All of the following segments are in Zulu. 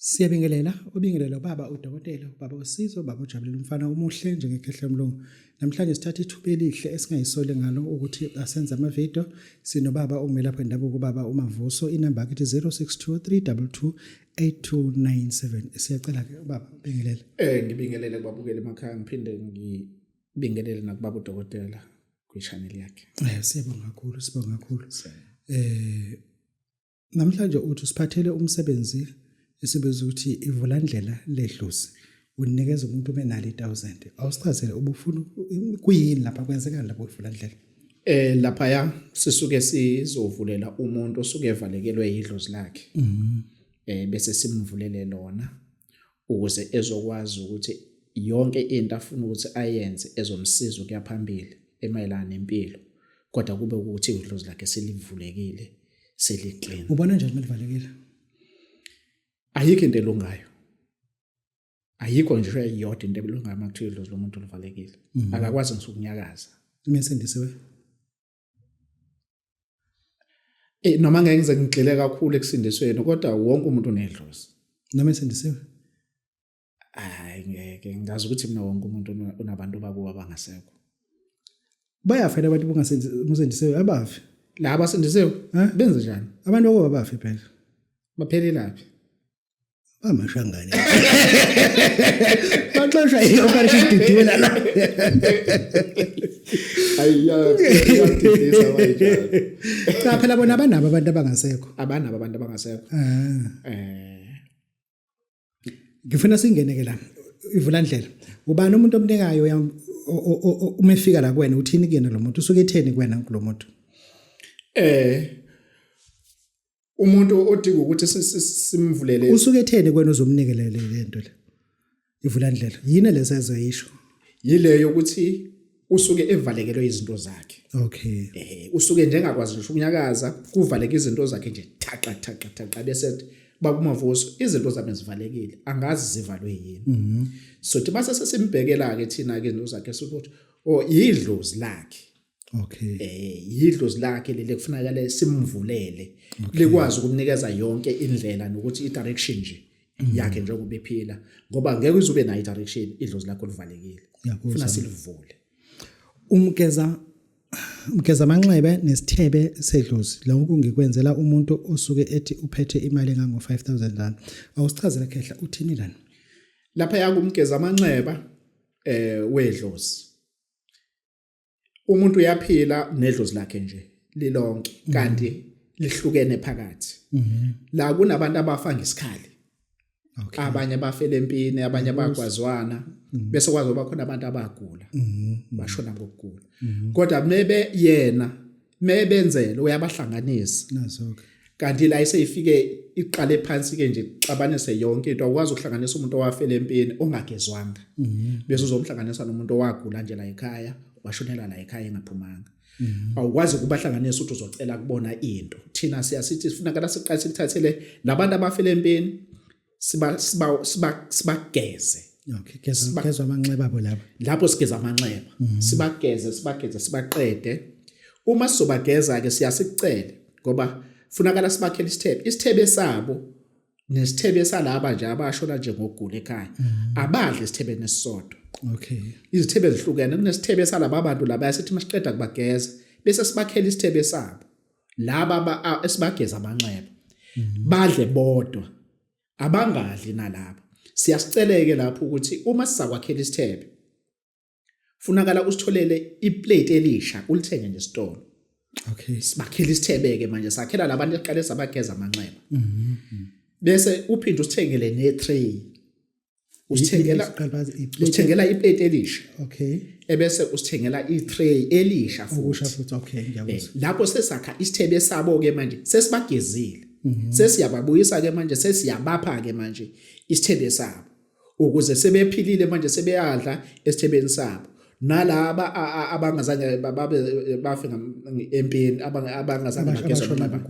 Siyabingelela, ubingelela ubaba udokotela, ubaba uSizo, ubaba ujabulela umfana omuhle njengekhehla lomlungu. Namhlanje sithatha ithuba elihle esingayisoli ngalo ukuthi asenze amavidiyo. Sinobaba ongumelaphi wendabuko ubaba uMavuso, inamba yakhe ithi 062 322 8297. Siyacela ke ubaba ubingelele. Ngibingelele kubabukeli emakhaya ngiphinde ngibingelele nakubaba udokotela kwi-channel yakhe. Siyabonga kakhulu, sibonga kakhulu. Namhlanje uthi usiphathele umsebenzi esibiza ukuthi ivulandlela ledlozi. Unikeza umuntu umenalo i1000. Awusichazele ubufuna kuyini lapha kwenzekani lapho ivulandlela? Lapha ya sisuke sizovulela umuntu osuke evalekelwe idlozi lakhe. Bese simvulele lona ukuze ezokwazi ukuthi yonke into afuna ukuthi ayenze ezomsiza ukuya phambili emayelana nempilo kodwa kube ukuthi idlozi lakhe selivulekile seliclean. Ubona njani malivalekile? Ayikho into elungayo. Ayikho nje eyodwa into elungayo uma kuthiwa idlozi lomuntu livalekile. Akakwazi ngisho ukunyakaza. Imesindisiwe. Noma ngeke ngize ngigxile kakhulu ekusindisweni kodwa wonke umuntu unedlozi. Noma esindisiwe? Hayi ngeke ngazi ukuthi mina wonke umuntu unabantu bakubo abangasekho. Bayafela abantu bungasindisiwe abafi. Laba asindisiwe benze njani? Abantu bakubo abafi phela. Baphelelaphi? Bamashangane. Baxoshwa i-operation Dudula la. Ayiyadidisa manje. Cha phela bona abanabo abantu abangasekho. Abanabo abantu abangasekho. Ngifuna singene ke la. Ivulandlela. Ubani umuntu omnikayo uma efika la kuwena uthini kuyena lo muntu? Usuke etheni kuwena kulo muntu? Umuntu odinga ukuthi simvulele usuke etheni kwena uzomnikelele lento le ivulandlela yini lesezoyisho yileyo ukuthi usuke evalekelwe izinto zakhe. Okay. Usuke njengakwazi ngisho ukunyakaza kuvaleke izinto zakhe nje thaqa thaqa thaqa bese bakumavuso izinto zami zivalekile angazi zivalwe yini. So thi base sesimbhekela ke thina ke izinto zakhe sokuthi oh yidlozi lakhe. Okay. Yidlozi lakhe leli kufunakala simvulele likwazi ukumnikeza yonke indlela nokuthi i direction nje yakhe njengoba ephila ngoba ngeke uzube nayo i direction idlozi lakho livalekile. Funa silivule. Umgeza umgeza amanxebe nesithebe sedlozi lokhu ngikwenzela umuntu osuke ethi uphethe imali engango 5000 rand. Awusichazele khehla uthini lana? Lapha yakumgeza amanxeba wedlozi. Umuntu uyaphila nedlozi lakhe nje lilonke kanti lihlukene phakathi. La kunabantu abafa ngesikhali. Okay. Abanye bafele empini, abanye bagwazwana, bese kwazi uba khona abantu abagula. Bashona ngokugula. Kodwa mebe yena mebenzele uyabahlanganisa. Nazo ke. Kanti la iseyifike iqale phansi ke nje xabanise yonke into awukwazi ukuhlanganisa umuntu owafela empini ongagezwanga. Bese uzomhlanganisa nomuntu owagula nje la ekhaya, washonela la ekhaya engaphumanga. Awukwazi ukubahlanganisa ukuthi uzocela kubona into. Thina siyasithi sifuna kana siqale sikuthathele labantu abafela empini siba siba siba sibageze. Okay, geza geza amanxeba abo laba. Lapho sigeza amanxeba. Sibageze sibageze sibaqede. Uma sizobageza ke siyasicele ngoba funakala sibakhele isithebe. Isithebe sabo nesithebe salaba nje abashona nje ngokugula ekhaya. Abadle isithebe nesisodwa. Okay. Izithebe ezihlukene kunesithebe salaba abantu laba yasithi masiqeda kubageza bese sibakhela isithebe sabo. Laba esibageza amanxeba. Badle bodwa. Abangadli nalabo. Siyasiceleke lapho ukuthi uma sizakwakhela isithebe funakala usitholele iplate elisha ulithenge nje esitolo. Okay. Sibakhela isithebe ke manje sakhela labantu eqale sabageza amanxeba. Bese uphinde usithengele ne tray. Usithengela iplate elisha. Okay. Ebese usithengela i-tray elisha futhi. Okusha futhi okay ngiyakuzwa. Lapho sesakha isithebe sabo ke manje sesibagezile. Sesiyababuyisa ke manje sesiyabapha ke manje isithebe sabo. Ukuze sebephilile manje sebeyadla esithebeni sabo. Nalaba abangazange babe bafe empini abangazange bagezwe noma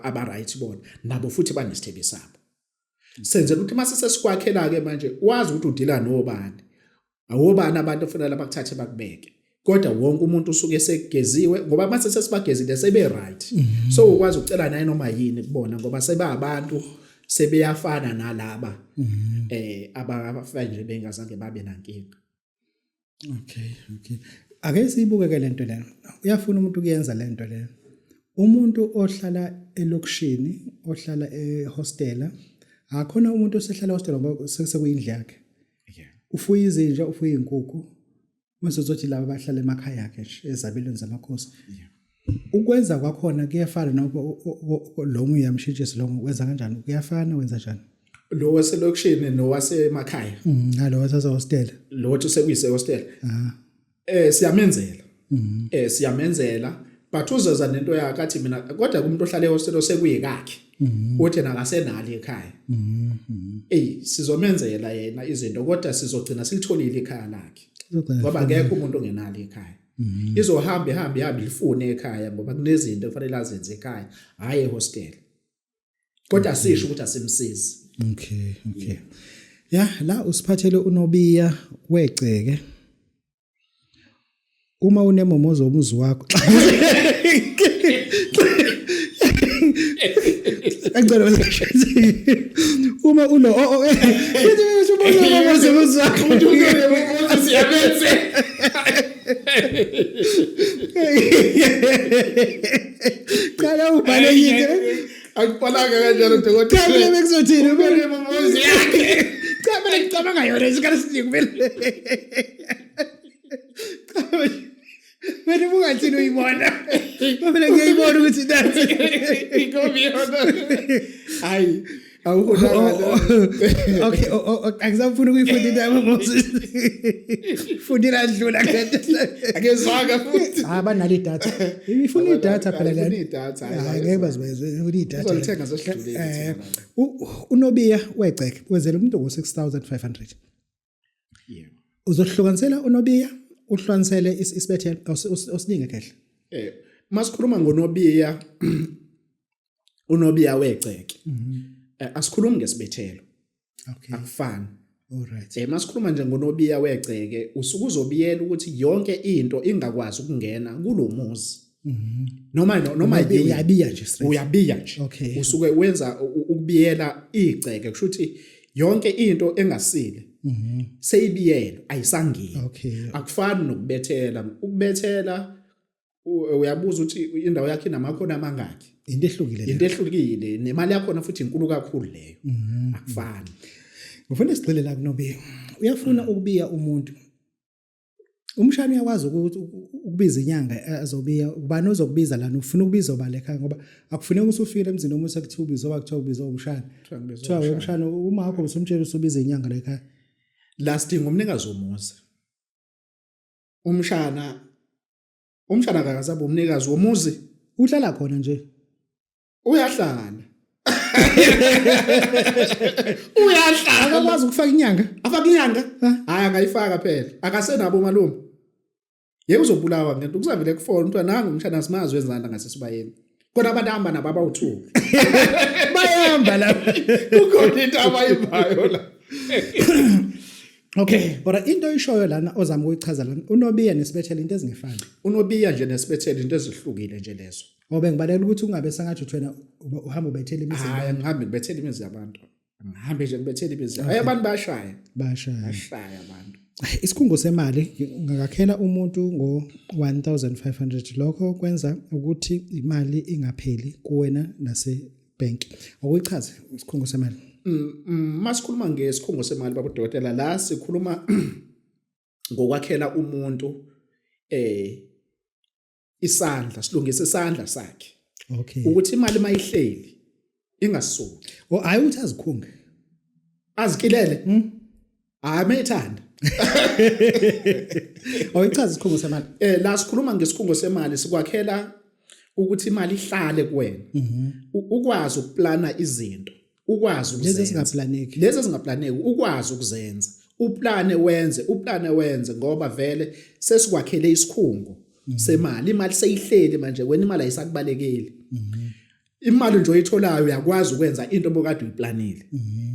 aba right bona nabo futhi banesithebe sabo. Senzela ukuthi mase sesikwakhela ke manje wazi ukuthi udila nobani. Awobani abantu ofanele bakuthathe bakubeke. Kodwa wonke umuntu usuke segeziwe ngoba mase sesibagezile sebe right. So ukwazi ukucela naye noma yini kubona ngoba sebabantu Sebeyafana nalaba abafika nje bengazange babe nankinga. Okay. Ake siyibuke ke lento lena. Uyafuna umuntu ukuyenza lento lena. Umuntu ohlala elokishini, ohlala ehostela, akhona umuntu osehlala ehostela ngoba sekuyindlu yakhe. Ufuya izinja, ufuya izinkukhu. Mase uzothi laba bahlala emakhaya akhe nje ezabelweni zamakhosi. Ukwenza kwakhona kuyafana noma lo uyamshintshisa lo wenza kanjani? Kuyafana, wenza njani? Lo waselokishini nowasemakhaya. Nalo wasehostela. Lo othi sekuyise hostel. Siyamenzela. Siyamenzela but uzoza nento yakhe athi mina, kodwa kumuntu ohlala ehostel osekuyekakhe. Uthi yena akasenalo ekhaya. Ey, sizomenzela yena izinto, kodwa sizogcina silitholile ikhaya lakhe. Ngoba akekho umuntu ongenalo ekhaya. Izohamba ihambe ihambe ilifune ekhaya ngoba kunezinto ekufanele azenze ekhaya, hayi ehostel. Kodwa asisho ukuthi asimsizi. Okay. Ya, la usiphathele unobiya wegceke. Uma unemomozo umuzi wakho. Angicela uma uno oh oh unemomozo umuzi wakho. Umuntu unemomozo siyabenze. Qala ubhale into. Akubhalanga kanjalo dokotela. Cha, mina bekuzothini? Unemomozo yakhe. Cha, mina ngicabanga yona isikhathi esiningi kumele. Cha, wena ubungathini uyibona? Mina ngiyayibona ukuthi nathi. Inkomi yona. Hayi, awukhona. Okay, angisafuni ukuyifunda indaba Moses. Fundile adlula Akezwanga futhi. Ah, banalo idatha. Ifuna idatha phela Ifuna lana. idatha, Hayi, hayi, ngeke bazibenze, ifuna idatha. Uzolithenga sesidlulile Unobiya wegceke wenzela umuntu ngo6500. Yebo. Uzohlukanisela unobiya, uhlukanisele isibethelo osiningi kehle. Masikhuluma ngonobiya, unobiya wegceke. Asikhulumi ngesibethelo. Akufani. All right. Masikhuluma nje ngonobiya wegceke, usuke uzobiyela ukuthi yonke into ingakwazi ukungena kulomuzi. Noma noma yini. Uyabiya nje straight. Uyabiya nje. Usuke wenza ukubiyela igceke, kusho ukuthi yonke into engasile seyibiyelwe, ayisangeni. Akufani nokubethela. Ukubethela uyabuza ukuthi indawo yakhe inamakhona amangaki. Into ehlukile leyo. Into ehlukile, nemali yakhona futhi inkulu kakhulu leyo. Akufani. Ngifuna sigxile la kunobiya. Uyafuna ukubiya umuntu. Umshana uyakwazi ukuthi ukubiza inyanga azobiya, ubani ozokubiza lana, ufuna ukubiza obani ekhaya, ngoba akufuneki ukuthi ufike emzini omunye sekuthiwa ubiza oba kuthiwa ubiza umshana. Kuthiwa ngibiza Kuthiwa umshana. umshana, uma wakho usumtshela usubiza inyanga la ekhaya. Last ngumnikazi womuzi. Umshana akakazabe umnikazi womuzi. Uhlala khona nje. Uyahlala. Uyahlala. Akakwazi ukufaka inyanga. Afaka inyanga? Hayi, angayifaka phela. Akasenabo malume. Yebo, uzobulawa ngento. Kuzavele kufona umntwana nangu umshana simazi wenzani ngasesibayeni. Kodwa abantu ahamba nabo abawu2. Bayahamba lapha. Kukhona into abayimbayo la. Okay, kodwa into oyishoyo lana ozama ukuyichaza lana, unobiya nesibethelo into ezingefani. Unobiya nje nesibethelo into ezihlukile nje lezo. Ngoba ngibaleka ukuthi ungabe sengathi uthi wena uhamba ubethela imizi Hayi, yabantu. angihambi ngibethela imizi yabantu. Ngihambe nje ngibethela imizi. Hayi, abantu bayashaya. Bayashaya. Bayashaya abantu. Isikhungo semali ngakakhela umuntu ngo-1500, lokho kwenza ukuthi imali ingapheli kuwena nase bank. Awuyichaze isikhungo semali. Masikhuluma ngesikhungo semali baba udokotela, la sikhuluma ngokwakhela umuntu isandla, silungise isandla sakhe. Ukuthi imali mayihleli ingasuki. Oh, hayi ukuthi azikhunge. Azikilele. Hayi, mayithanda. Awuyichaze isikhungo semali. La sikhuluma ngesikhungo semali, sikwakhela ukuthi imali ihlale kuwena. Ukwazi ukuplana izinto, ukwazi Lezi ukuzenza. ezingaplaneki. Lezi ezingaplaneki ukwazi ukuzenza. Uplane wenze, uplane wenze, ngoba vele sesikwakhele isikhungo semali. Imali seyihleli manje, wena imali ayisakubalekeli. Imali nje oyitholayo uyakwazi ukwenza into obokade uyiplanile.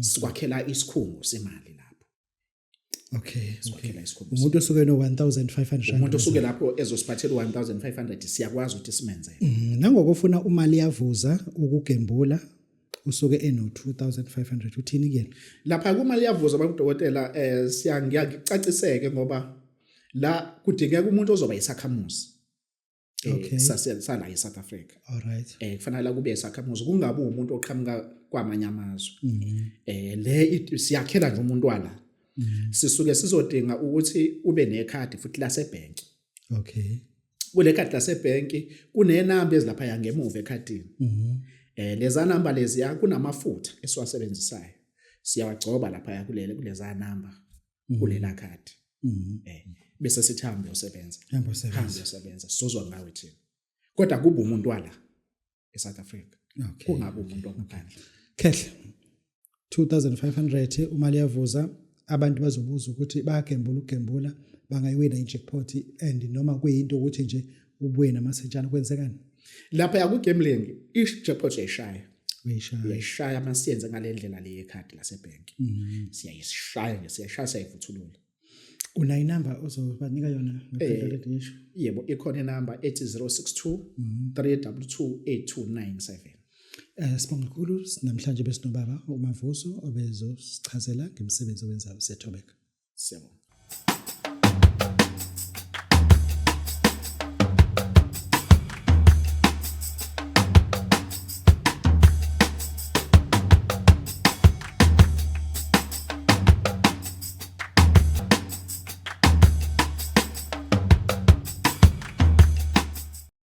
Sikwakhela isikhungo semali lapho. Sikwakhela isikhungo. Umuntu osuke no 1500. Umuntu osuke lapho ezosiphathela 1500 siyakwazi ukuthi simenzele. Nangokufuna umali yavuza ukugembula. Usuke eno 2500, uthini kuyena? Lapha kumali yavuza bakudokotela, siyangicaciseke ngoba la kudingeka umuntu ozoba isakhamuzi sala eSouth Africa. All right. Kufanele kube isakhamuzi, kungabi umuntu oqhamuka kwamanye amazwe. Le siyakhela nje umuntu wala. Sisuke sizodinga ukuthi ube nekhadi futhi lasebhenki. Kule khadi lasebhenki kunenamba ezilapha yangemuva ekhadini. Leza namba leziya kunamafutha esiwasebenzisayo. Siyawagcoba lapha kulele kuleza namba kulela khadi. Bese sithi hambe uyosebenza. Hamba usebenza. Hambe uyosebenza. Sizozwa ngawe thina. Kodwa kube umuntu wala eSouth Africa. Kungabe umuntu ongaphandle. Khehle 2500 uma liyavuza, abantu bazobuza ukuthi bayagembula ukugembula bangayiwina i-jackpot, and noma kuyinto ukuthi nje ubuye namasentshana, kwenzekani? Lapha ya ku-gambling i-jackpot uyayishaya. Uyayishaya. Uyayishaya masiyenze ngale ndlela le yekhadi lasebhenki. Siyayishaya nje, siyayishaya, siyayivuthulula. Unayo inamba ozobanika yona ngaphandle lethi ngisho? Yebo, ikhona inamba ethi 062 322 8297. Sibonga kakhulu, namhlanje besinobaba uMavuso obezosichazela ngemisebenzi owenzayo. Siyathobeka. Siyabonga.